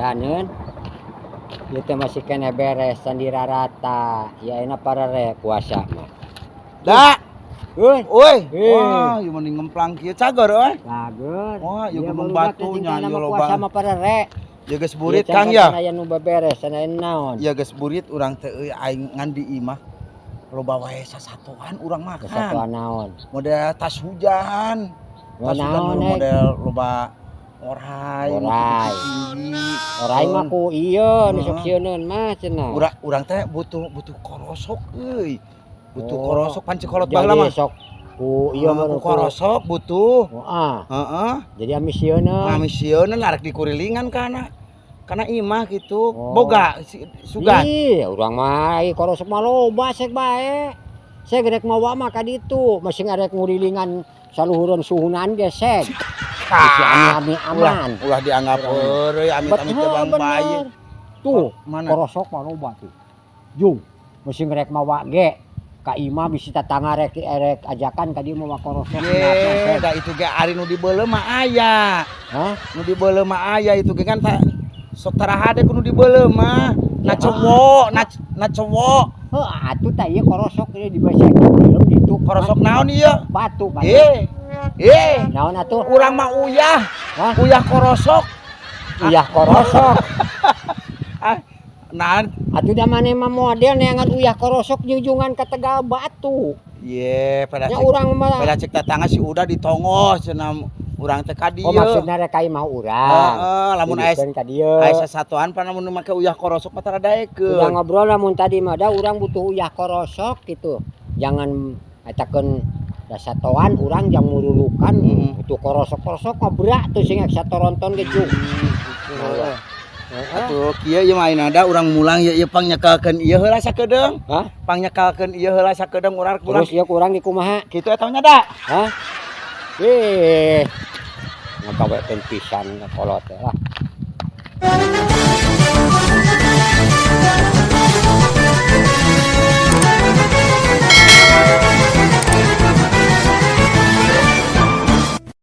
Jalaneun. Ieu teh masih keneh beres can dirarata. Ya enak parere puasa mah. Da, Euy, euy. Eh. Wah, ieu mending ngemplang kieu cager euy. Cager. Wah, ieu Ieu Gunung barudak Batu teh nya, tingkahna ieu mah loba. puasa mah parere. Ya geus burit Ieu Kang can ya. Aya nu beberes, can aya naon. Ya geus burit urang teh euy, aing ngan di imah loba wae sasatoan urang mah, Kang. Kesatuan naon? Model tas hujan. Wah, Tas hujan naon, eh? model loba orai, nu Orai. tinggi. Orai mah ku ieu nu sok sieuneun mah cenah. Urang urang teh butuh butuh korosok euy. Butuh Oh. korosok pan kolot baheula Jadi mah. sok ku ieu mah ku korosok butuh. Oh, ah, Heeh. jadi ami sieuna. Kami sieun arek dikurilingan kana imah gitu. Oh. Boga sugan. Ih, urang mah ieu korosok mah loba sek bae. Sek rek mawa mah ka ditu, masih ngarek ngurilingan saluhureun suhunan ge sek. Bisi ami-ami Ulah, aman. ulah dianggap euy, amit-amit Betul, jabang bayi. bener. Tuh, Mana? Korosok mah loba tuh. Jung, mesti ngerek mawa ge. Ka imah bisi tatangga rek rek ajakan ka dieu mawa korosok. Ye, da itu ge ari nu dibeuleuh mah aya. Hah? Nu dibeuleuh mah aya itu ge kan tak sok tarahade ku nu dibeuleuh mah. Na cowok, na na cowok. Heuh, atuh tah ieu korosok ieu dibesek belum ditu. Korosok naon ieu? Batu batu. Eh. Eh, Naon atuh? Urang mah uyah. Hah? Uyah korosok. Uyah korosok. Ah, nah, Atuh da maneh mah model neangan uyah korosok jungjungan ka Tegal Batu. Ye, pada Nya cek, urang mah. Pada cek tetangga si udah ditongos cenah urang teh ka dieu. Oh, maksudna rek ka imah urang. Heeh, lamun aya Tunjukkeun ka dieu. Aya sasatoan pan lamun make uyah korosok mah tara daekeun. Udah ngobrol lamun tadi mah da urang butuh uyah korosok gitu. Jangan etakeun dasatoan urang jang murulukan butuh korosok-korosok ngobrak tuh sing eksa toronton ge jung. Gitu. Heeh. Atuh kieu ieu mah ayeuna da urang mulang ieu ieu pang nyekelkeun ieu heula sakedeung. Hah? Pang nyekelkeun ieu heula sakedeung urang kurang. Terus ieu kurang di kumaha? Kitu eta nya da. Hah? Eh. Ngagawekeun pisan kolot teh lah.